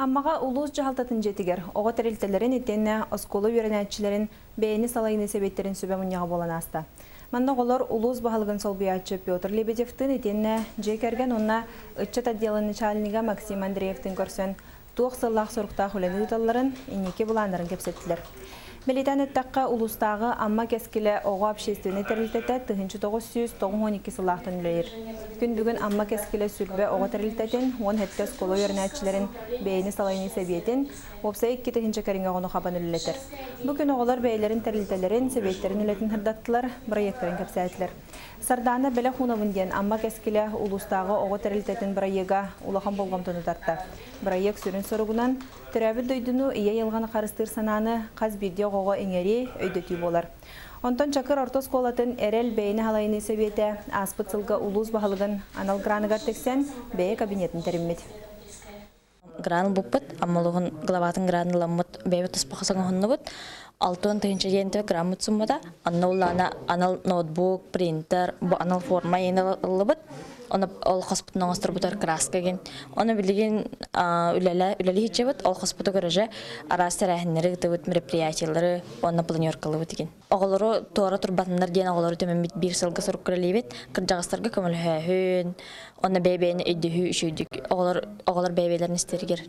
Аммаҕа улуус дьаһалтатын дьиэтигэр оҕо тэрилтэлэрин итиэннэ оскуола үөрэнээччилэрин бэйэни салайыныы сэбиэттэрин сүбэ мунньаҕа буолан ааста. Манна оҕолор улуус баһылыгын солбуйааччы Петр Лебедевтыын итиэннэ дьиэ кэргэн уонна ыччат отделын начальнига Максим Андреевтыын көрсөн туох сыллаах-соруктаах үлэни ыыталларын, инники былааннарын кэпсэттилэр. Бэлиэтээн эттэххэ, улуустааҕы Амма кэскилэ оҕо общественнай тэрилтэтэ 1992 сыллаахтан үлэлиир. Күн бүгүн Амма кэскилэ сүрбэ оҕо тэрилтэтин, 17 оскуола үөрэнээччилэрин бэйэни салайыныы сэбиэтин, уопсай 2000 кэриҥэ оҕону хабан үлэлэтэр. Бу күн оҕолор бэйэлэрин тэрилтэлэрин, сэбиэттэрин үлэтин сырдаттылар, бырайыактарын кэпсээтилэр. Сардаана бэлэх уунабын диэн Амма кэскилэ улуустааҕы оҕо тэрилтэтин бырайыага улахан болҕомтону тарта. Бырайыак сүрүн соругунан төрөөбүт дойдуну, ийэ айылҕаны харыстыыр санааны хас биирдии оҕоҕо иҥэрии, өйдөтүү буолар. Онтон Чакыр орто оскуолатын Эрэл бэйэни салайыныы сэбиэтэ ааспыт сылга улуус баһылыгын анал граныгар тиксэн, бэйэ кабинетын тэриммит. Гран ылбыппыт, Амма главатын гран ыламмыт, бэйэбит туспаха саҥаһынныбыт. 60 тыһыынча диэн граммыт суммата. Анна улаана анал ноутбук, принтер, бу анал форма ыллыбыт. Оны ол хоспутун оҥосторбутар краска гин. Оны билигин үлэлэ үлэлиһиччэбит, ол хоспуту көрөже араас тэрээһиннэри ыытыбыт, мероприятиялары уонна планеркалыбыт игин. Оҕолору туора турбатыннар диэн оҕолору түмэммит биир сылга сурук көрөлиибит. Кырдьаҕастарга көмөлөһөөһүн, онно бэйэ-бэйэни өйдөһүү үчүгдүк оҕолор оҕолор бэйэ-бэйэлэрин истэригэр.